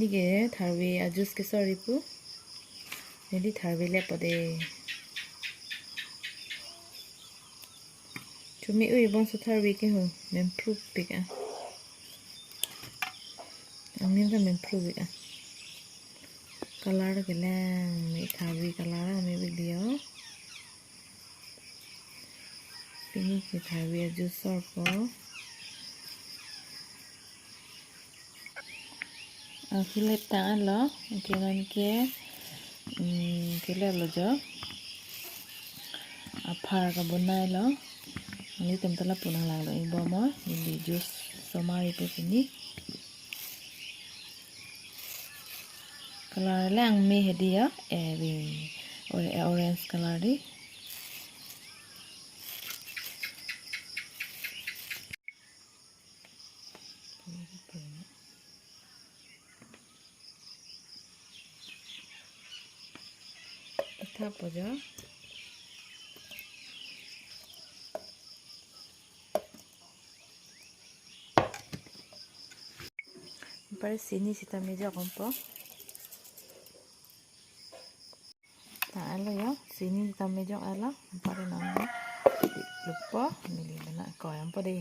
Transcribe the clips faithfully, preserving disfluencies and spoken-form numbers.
Ke tharve a-juice kesor-i pu. Neli tharve lepo de. Chumi ui bonso tharve ke ho, mempru pik a. Angnin ta mempru pik a. Color ke lang me, tharve color me video. Pini ke tharve a-juice sorpo. Akhilip tanglo, kenon ke, mm, kilip lo jo. Aphar kabonai lo. Nelitum ta lapu nanglanglo ingbom o, neli juice somar-i pu pini. Color lang me hedi ya, eh, ring, or-, eh, orange color di. Itha po jo. Anpar sini sita mejok ompo. Tanglo yo, sini sita mejok alo, anpar nang lupo, neli bana koyampo de.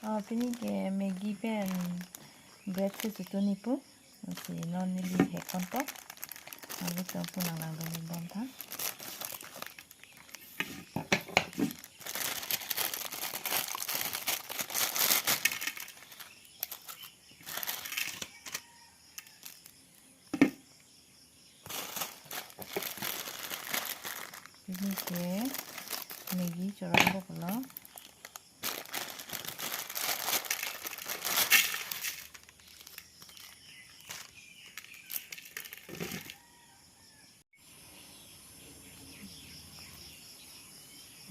Ah, pini ke Maggi pen bread si chotun-i pu. Si non neli hek ponpo. Nelitum pu nanglangdun ingbom tha. Pini ke Maggi chorong bok lo.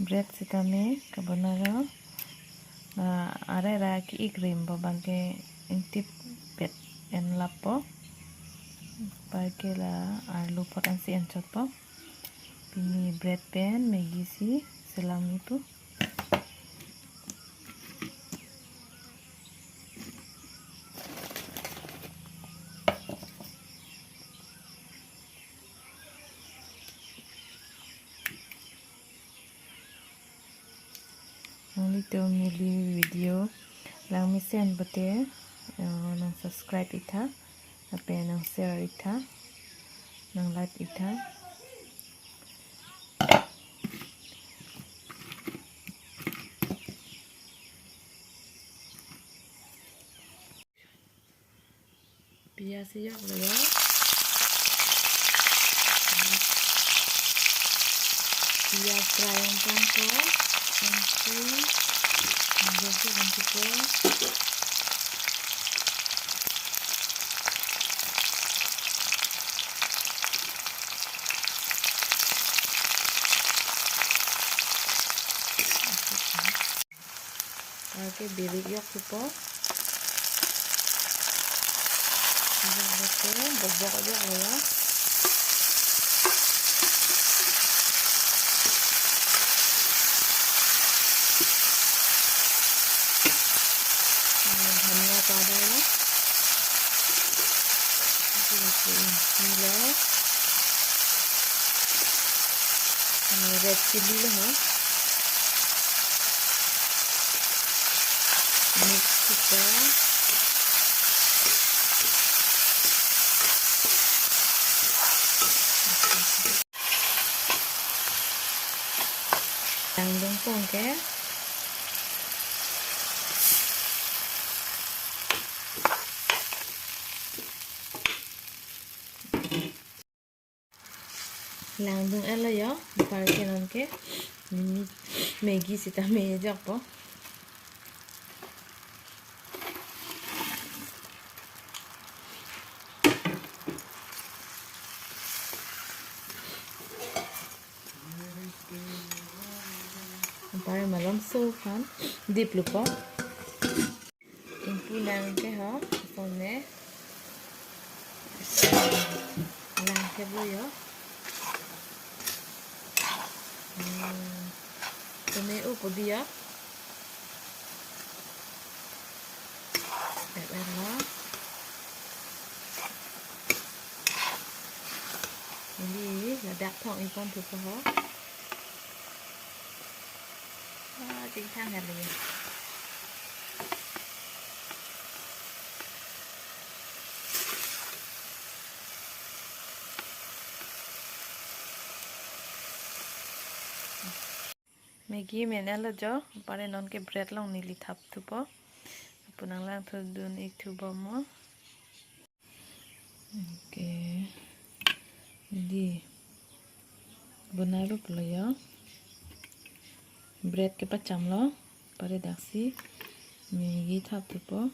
Bread sitame kabonai lo. Ah, arai ra ki-ik rim po, bangke ingtip pet en lappo. Anpar ke la arlo pot ansi en chotpo. Pini bread pen Maggi si selam-i pu. Nanglitum neli video langmesen pute, eh, nang subscribe-i tha, lapen nang share-i tha, nang like-i tha. Piyaj si yok lo ya. Piyaj fry ong tangpo, ansi, ansi, ansi po. Anke birik yok thupo. Yok bete, bok bok yok lo ya. Dhania powder lo. Isi isi lo. Red chilli lo ha. Mix kita. Langdun pon ke. Langdun elo yo, anpar ke non ke, neli Maggi sitame jokpo. Pare malomso aphan diplupo. Ingpu nang ke ho, pone. Lang ke bo yo. Hmm. Tone upo diya. Pepet lo. Ili ladak thong ingpon thupo ho. Ah, chingthang hali. Maggi men-et lo jo, pare non ke bread along neli thap thupo. Lapu nang langthu-un ik thupo mo. Okay. Di. Bonai lo pulo yo. Bread kepacham lo. Pare daksi Maggi thap thupo.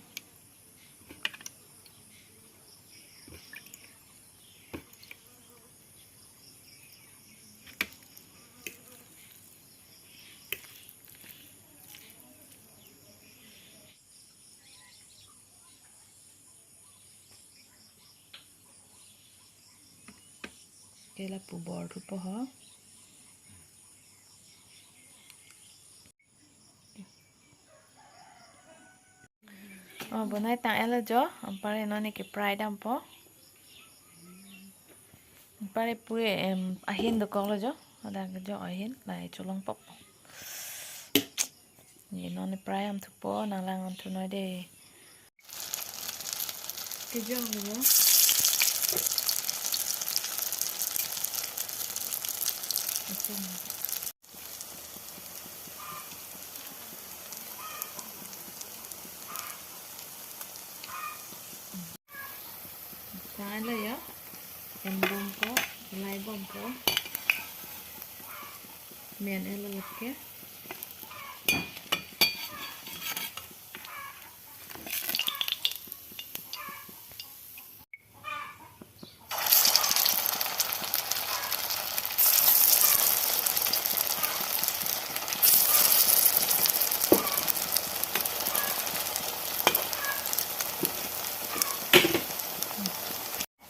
Ke lapu bor thupo ho. Oh, bonai tang-et lo jo, anpar non ke fry dampo. Anpar pure em ahin dokok lo jo, ada ke jo ahin, lai cholong pok. Ni non fry dam thupo, nang lang-un thu noi de. Kejok lo jo. Kejok. Tang-et lo yo. Em bompo, lai bompo. Men-et lo lake.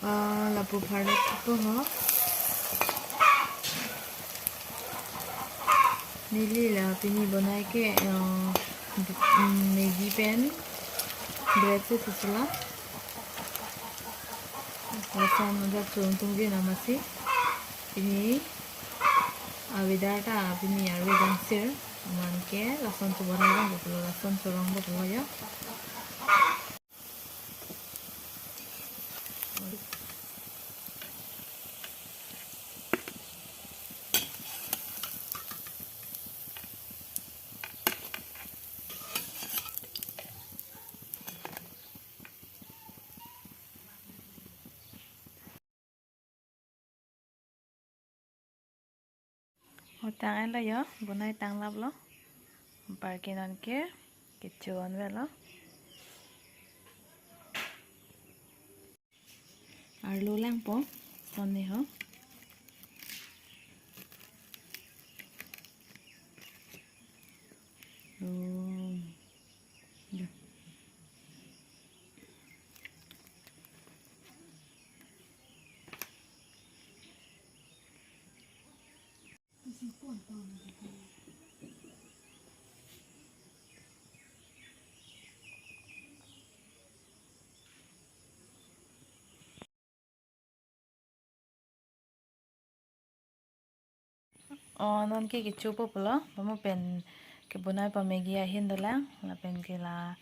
Ah, lapu pharlo thupo ho. Neli la pini bonai ke, ah, mm, Maggi pen bread si thusi la. Lason ajat chun tungji na masi. Pini a-weather ta pini arve jangsir. Aman ke lason chobonai abang pulo, lason chorong abang pulo yo. Oh, tang-et lo yo, bonai tanglap lo. Anpar ke non ke, kecho-un velo. Arlo langpo, pone ho. Oh. Ya. Oh, non ke kechopo pulo, pamo pen kebonai pa Maggi ahin dolang, lapen ke la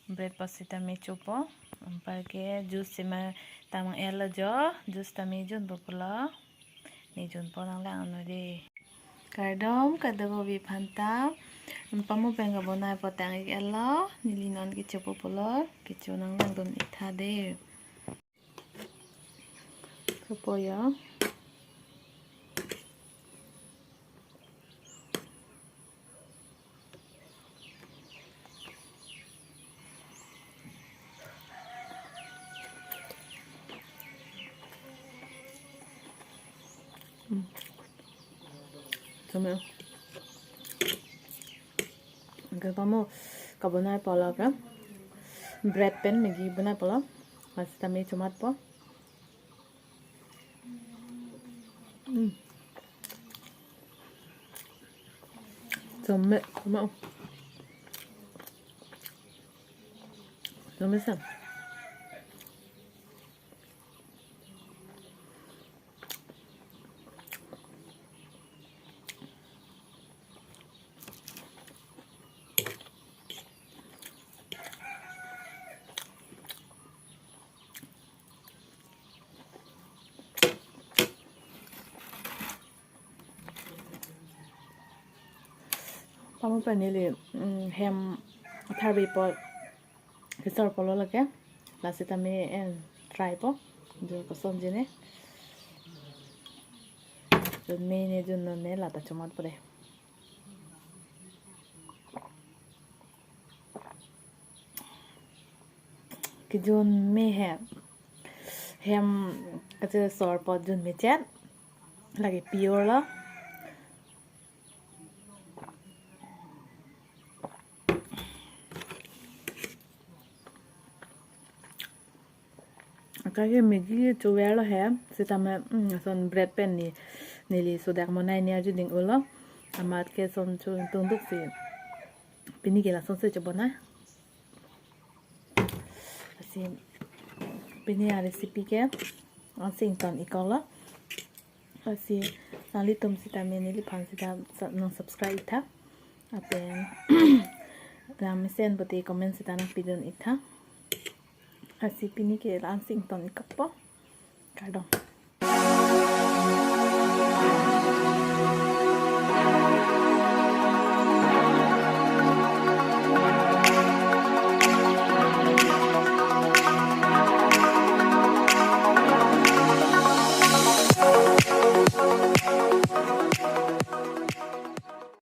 bread pen sitame chopo, anpar ke juice sitame tang-et lo jo, juice tame junpo pulo, ne junpo nang lang-un noi de. Kardom, kadokave aphan ta, pamo pen kebonai pa tang-et lo, neli non kechopo pulo, kecho nang langdun ik tha de. Chopo yo. Hmm. Chome. Ke pamo kabonai polo ke. Bread pen Maggi bonai polo. Lasi tame chomatpo. Mm. Chome, chome. Chome sa. Pamo pen neli, mm, hem tharve apot kesor polo lake. Lasi tame, eh, try po. Jo kosonji ne. Jun me ne jun non ne lata chomatpo de. Kejun me he. Hem kachesor apot jun me chet. Lake pure lo. Akai ke Maggi chover lo he, sitame, mm, ason bread pen ni, neli sodak monai ni arju ding ulo. Amat ke son chu tungduk si. Pini ke lason si chobonai. Lasi pini a recipe ke ansi ington iklo. Lasi nanglitum sitame neliphan sita sa-, nang subscribe iktha. Lapen lam mesen bote comment sita nangpidun iktha. Lasi pini ke la-ansi ington ikpo. Kardom.